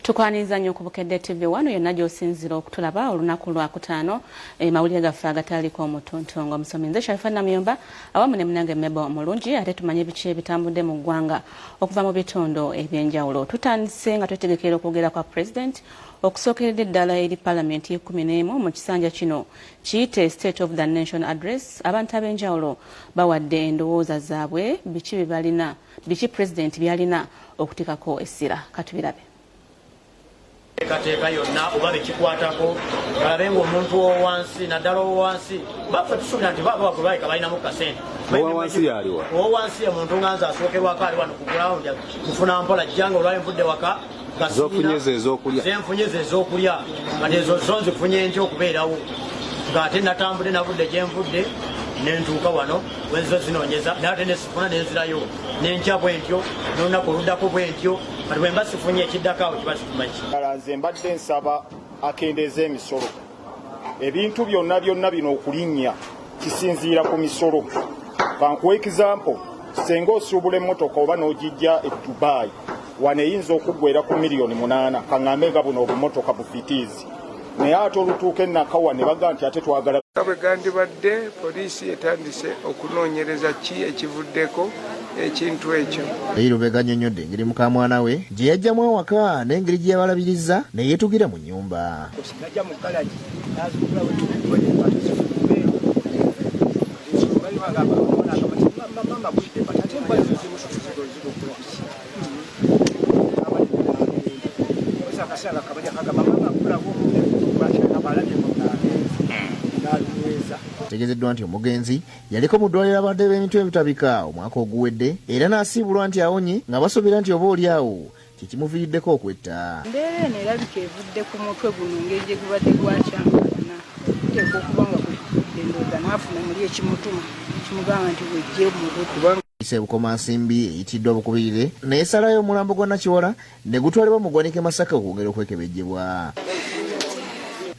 Tukwaniriza nnyo ku Bukedde TV wano yonna gy'osinziira okutulaba olunaku lwakutaano, mawulire gaffe agataaliko omutuntungo. Omusomi nze Sharifa Namuyomba awamu ne munange Mebo Mulungi, ate tumanye biki ebitambudde mu ggwanga okuva mu bitundu ebyenjawulo. Tutandise nga twetegekera okwogera kwa President okusookeredde ddala eri Palamenti y'e11 mu kisanja kino, kiyite State of the Nation Address. Abantu ab'enjawulo bawadde endowooza zaabwe biki bye balina, biki Pulezidenti by'alina okuteekako essira. Katubirabe. Teekateeka yonna oba bekikwatako balabe ng'omuntu owowansi, naddala owowansi, baffe tusuubira nti baaba bagwe baleka balinamu kasente. Owawansi yaliwa? Owowansi ye muntu nga nze asookerwako ali wano ku ground, nfuna mpola jjanga olwali nvudde waka. Zofunye ze ez'okulya. Zenfunye ze ez'okulya, kati ezo zo nzifunye ntya okubeerawo ng'ate natambudde, navudde gye nvudde nentuuka wano wenzizo zinoonyeza, naye ate nesifuna nenzirayo nenkya bwentyo n'olunaku oluddako bwentyo. Kati bwe mba sifunye ekiddako awo kiba situmanyi. Nze mbadde nsaba akendeeza emisolo. Ebintu byonna byonna bino okulinnya kisinziira ku misolo. Kankuwa example, senga osuubula emmotoka oba n'ogijja e Dubai, wano eyinza okuggwera ku miliyoni 8, kaŋŋambe nga buno obumotoka bu Vitz, naye ate olutuuka e Nakawa ne baga nti ate twagala Bwe gandibadde poliisi etandise okunoonyereza ki ekivuddeko ekintu ekyo. Leero Lubega annyonnyodde engeri mukamwana we gye yajjamu awaka n'engeri gye yabalabiriza ne yeetugira mu nnyumba. Najja mu galagi nazigula zifumbe. Mama gwidde, ate embwa ezo zimusuzigozigokola biki? Akaseera kabajja kagamba mama gulawo, alabye nalunyweza. Tegeezeddwa nti omugenzi yaliko mu ddwaliro abadde b'emitwe ebitabika omwaka oguwedde era n'asiibulwa nti awonye, nga basuubira nti oba oli awo kyekimuviiriddeko okwetta. Embeera eno erabika evudde ku mutwe guno, engeri gye gubadde gwakyankalana, guteekwa okuba nga kwe kuvudde, ndowooza n'afuna muli ekimutuma kimugamba nti wejje mu budde. Poliisi Bukomansimbi eyitiddwa bukubirire n'esalayo omulambo gwa Nakiwala ne gutwalibwa mu ggwanika e Masaka okwongera okwekebejjebwa.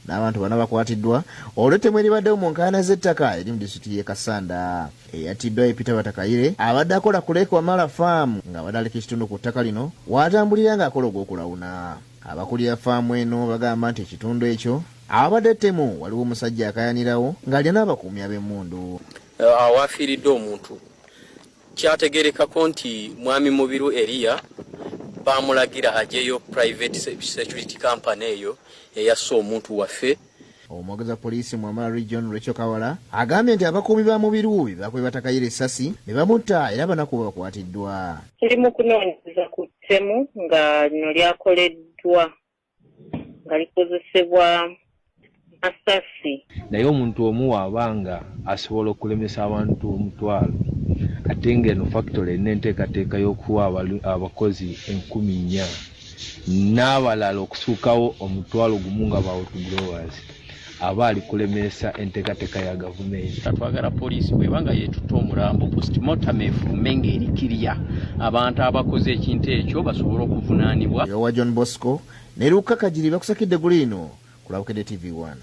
N'abantu bana bakwatiddwa olw'ettemu eribaddewo mu nkaayana z'ettaka eri mu disitulikiti y'e Kassanda. Eyattiddwa ye Peter Batakayire abadde akola ku Lake Wamala Farm ng'abadde aleka ekitundu ku ttaka lino w'atambulira ng'akola ogw'okulawuna. Abakulira faamu eno bagamba nti ekitundu ekyo awabadde ettemu waliwo omusajja akaayanirawo ng'alina n'abakuumi ab'emmundu. Awafiiridde omuntu kyategerekako nti Mwami Mubiru Eriya bamulagira ajeyo private security company eyo eyasse omuntu waffe. Omwogezi wa poliisi mu Wamala Region, Rachel Kawala, agambye nti abakuumi ba Mubiru be bakubye Batakayire essasi ne bamutta era bana ku bo bakwatiddwa. Tuli mu kunoonyereza ku ttemu nga lino lyakoleddwa nga likozesebwa masasi. Naye omuntu omu waaba nga asobola okulemesa abantu 10,000, ate ng'eno factory erina enteekateeka y'okuwa abakozi 4,000 n'abalala okusuukawo 10,000 nga ba outgrowers, aba ali kulemesa enteekateeka ya gavumenti. Twagala poliisi bweba nga yetutte omulambo, postmortem efulume ng'erikirya, abantu abakoze ekintu ekyo basobole okuvunaanibwa. Yowa John Bosco ne Luka Kagiri bakusakidde guliino ku Bukedde TV 1.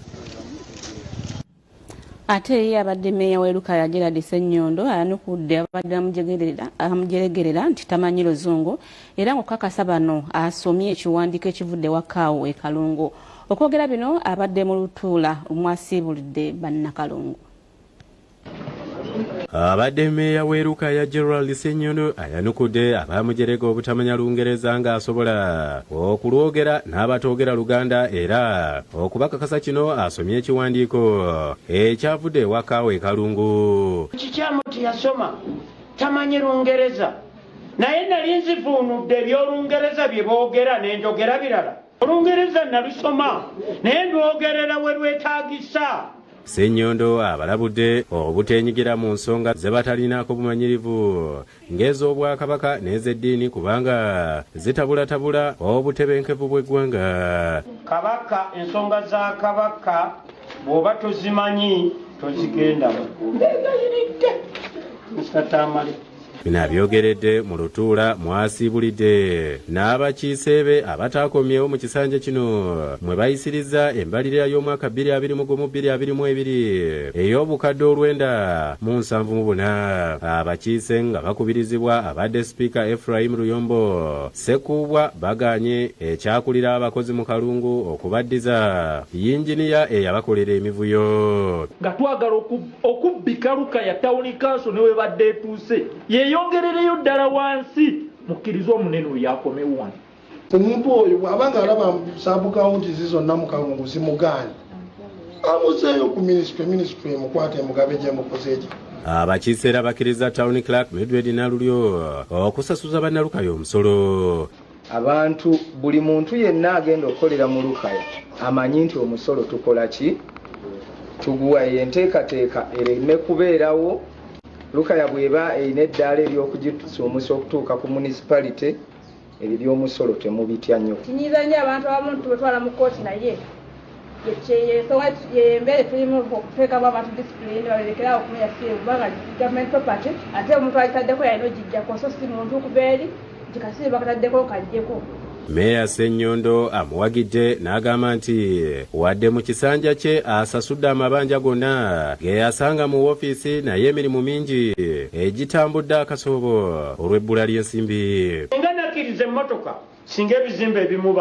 Ate ye abadde meeya w'e Lukaya Gerald Ssenyondo ayanukudde abadde amujeregerera nti tamanyi Luzungu, era ng'okukakasa bano asomye ekiwandiiko ekivudde wa Kaawo e Kalungu. Okwogera bino abadde mu lutuula mwasiibulidde bannakalungu. Abadde meeya w'e Lukaya Gerald Ssenyondo ayanukudde abamujerega obutamanya Lungereza ng'asobola okulwogera n'abatoogera Luganda, era okubakakasa kino asomye ekiwandiiko ekyavudde ewa Kaawo e Kalungu. Kikyamu tiyasoma, tamanyi Lungereza, naye nali nzivuunudde eby'Olungereza bye boogera ne njogera birala. Olungereza nalusoma, naye ndwogerera we lwetaagisa. Ssenyondo abalabudde obuteenyigira mu nsonga ze batalinaako bumanyirivu ng'ez'Obwakabaka n'ez'eddiini, kubanga zitabulatabula obutebenkevu bw'eggwanga. Kabaka, ensonga za Kabaka bw'oba tozimanyi tozigendamu. Mbeegayiridde, Mr Tamale. Bino abyogeredde mu lutuula mwasiibulidde n'abakiise be abataakomyewo mu kisanja kino mwe bayisiriza embalirira y'omwaka 2021 2022 ey'obukadde 974. Abakiise nga bakubirizibwa abadde sipiika Ephraim Luyombo Sekuubwa bagaanye ekyakulira abakozi mu Kalungu okubaddiza yinginiya eyabakolera emivuyo. Nga twagala okubbika Lukaya Town Council ne webadde etuuse yeeyongerereyo ddala wansi, mukkirize omunene oyo akomewo wano. Omuntu oyo bw'aba ng'alaba sub counties zonna mu Kalungu zimugaanye, amuzeeyo ku minisitule, minisitule emukwate emugabe gyemukoze egyo. Abakiise era bakkiriza Town Clerk Mildred Nalulyo okusasuza Bannalukaya omusolo. Abantu, buli muntu yenna agenda okukolera mu Lukaya amanyi nti omusolo tukola ki? Tuguwa. Eyo enteekateeka ereme kubeerawo. Lukaya bw'eba erina eddaala ery'okugisuumusa okutuuka ku municipality, ebyo by'omusolo temubitya nnyo. Kinyiiza nnyo abantu abamu tubatwala mu kkooti, naye yensonga yembeera tulimu okuteekamu abantu discipline, baberekerawo okumenya simu, kubanga government property, ate omuntu agitaddeko yalina ogijjako, so si muntu kuva eri nti kasimu bakataddeko kajjeko. Meeya Ssenyondo amuwagidde n'agamba nti wadde mu kisanja kye asasudde amabanja gonna ge yasanga mu woofiisi, naye emirimu mingi egitambudde akasoobo olw'ebbula ly'ensimbi. Singa nakkiriza emmotoka, singa ebizimbe ebimu.